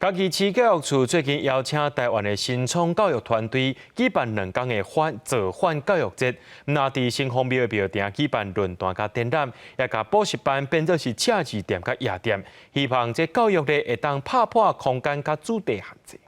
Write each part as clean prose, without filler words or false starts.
嘉義市教育處最近邀請臺灣的新創教育團隊舉辦2工的反造反教育節，毋但佇城隍廟的廟埕舉辦論壇佮展覽，也共補習班變做是赤字店佮夜店，希望這教育咧會當拍破空間佮主題限制。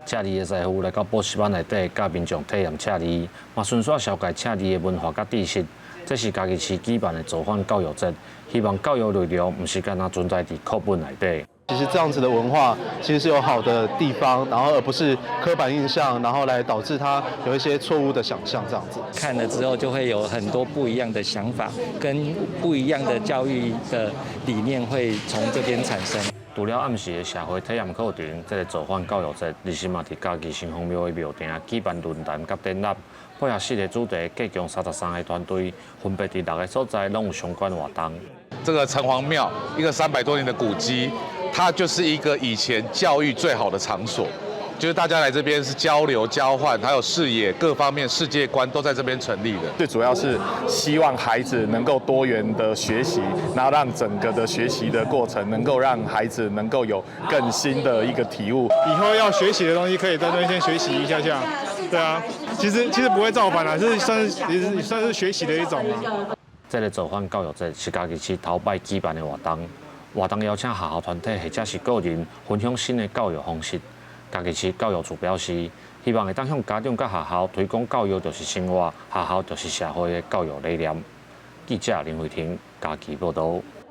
赤字的師傅來到補習班內底，教民眾體驗赤字，嘛順紲紹介赤字的文化佮知識。這是嘉義市舉辦的造反教育節，希望教育內容毋是干焦存在佇課本內底。其實這樣子的文化其實是有好的地方，然後而不是刻板印象，然後來導致他有一些錯誤的想象。這樣子看了之後就會有很多不一樣的想法，跟不一樣的教育的理念會從這邊產生。除了暗時的社會體驗課程，這个造反教育節，日時嘛佇嘉義城隍廟的廟埕舉辦論壇佮展覽，配合四个主題，共計33个團隊，分別佇六个所在攏有相關活動。這個城隍廟，一個300多年的古蹟，它就是一個以前教育最好的場所，就是大家來這邊是交流、交換，還有視野各方面、世界觀都在這邊成立的。最主要是希望孩子能夠多元的學習，然後讓整個的學習的過程能夠讓孩子能夠有更新的一個體悟。以後要學習的東西可以在這邊先學習一下下，對啊，其實不會造反啦，是算是也是算是學習的一種嘛。這个造反教育節是嘉義市頭擺舉辦的活動，活動邀請學校團體或者是個人分享新的教育方式。嘉義市教育處表示，希望會當向家長佮學校推廣教育就是生活，學校就是社會的教育理念。記者林慧婷嘉義報導。